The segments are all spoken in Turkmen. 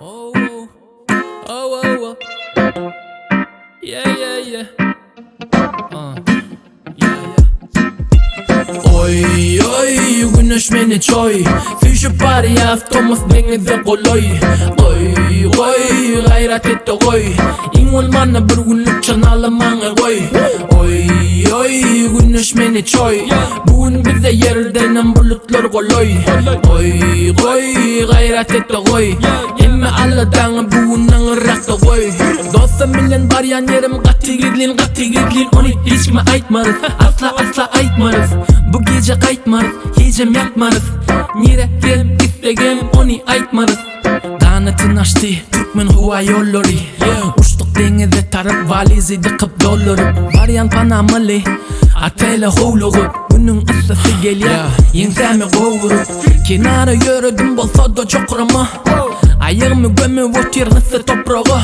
Oh, oh, oh, oh, oh. Yeah, yeah, yeah. Uh, yeah, yeah. Oý, oý, güneş meni çoý Süýşüp barýas tomus deňize golaý Goý, goý, gaýrat et-de goý Iň bolmanda bir günlük çanalamaňy goý Oý, oý, güneş meni çoý Bu gün bize ýerdenem bulutlar golaý Goý, goý, gaýrat et-de goý Hemme aladaňy bu gün aňyrrakda goý Dostum bilen barýan ýerim gaty gizlin, gaty gizlin Ony hiç kime aýtmarys, asla, asla aýtmarys Bu gije gaýtmarys, hijem ýatmarys Nirä gelip gitsegem ony aýtmarys Ganatyn açdy türkmen howa ýollary Uçduk deňize tarap walizi dykyp dolduryp Barýan Panamaly otele howlugyp Günüň yssysy gelýär ýeňsämi gowuryp Kenara ýöredim bolsa-da jokrama Aýagymy gömüp otyryn yssy topraga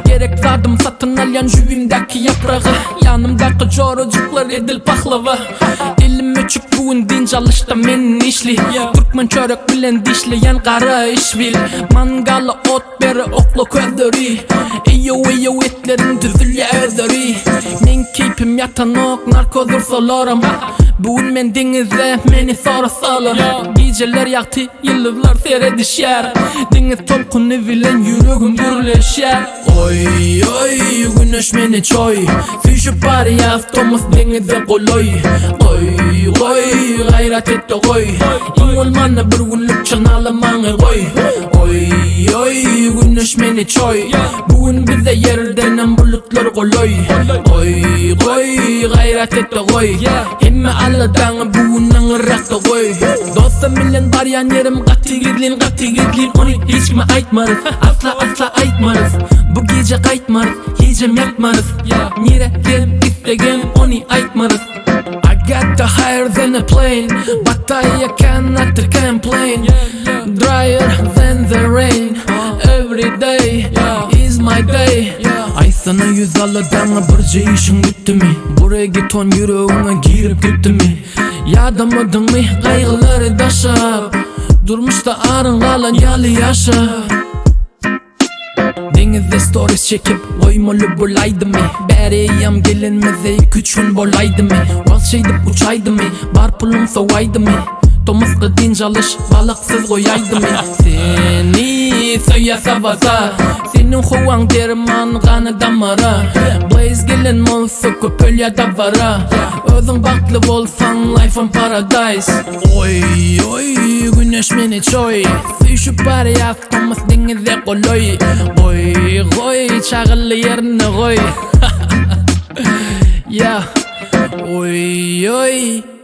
Gerek zadym satyn alýan jübimdäki ýapraga Ýanymdaky jorajyklar edil pahlawa Elim öçük bu gün dynç alyşda men işli Türkmen çörek bilen dişleýän gara işbil Mangala ot bere okla közleri Eýow eýow etleriň düzülýä özleri Meň keýpim ýatanok narkoz ursalaram Bu gün men deňizde meni sorasalar Gijeler ýagty ýyldyzlar seredişýär Deňiz tolkuny bilen ýüregim gürleşýär Oý oý güneş meni çoý Süýşüp barýas tomus deňize golaý Goý goý gaýrat et-de goý Iň bolmanda bir günlük çanalamaňy goý Oý oý güneş meni çoý Bu gün bize ýerdenem bulutlar golaý Goý goý gaýrat et-de goý Hemme aladaňy bu gün aňyrrakda goý Dostum bilen barýan ýerim gaty gizlin gaty gizlin Ony hiç kime aýtmarys asla asla aýtmarys Bu gije gaýtmarys hijem ýatmarys Nirä gelip gitsegem ony aýtmarys I got the higher than a plane But I cannot complain Drier than the rain Every day is my day Aýtsana ýüz aladaňa birje işiň bitdimi Bu reggaeton ýüregiňe girip gitdimi Ýadamadyňmy gaýgylary daşap Durmuşda aryň galan ýaly ýaşa Deňizde stories çekip goýmaly bolaýdymy Bäri eýýäm gelenimize iki-üç gün bolaýdymy Wagt şeýdip uçaýdymy Bar puluň sowaýdymy Tomusky dynç alyş balyksyz goýaýdymy Seni söýýä sabasa Seniň howaň derman gana damara Blaze gelen bolsa köpelýä dabara Özüň bagtly bolsaň life am paradise Oý oý güneş meni çoý Süýşüp barýas tomus deňize golaý Goý goý çagylly ýerinde goý Yeah Oý oý.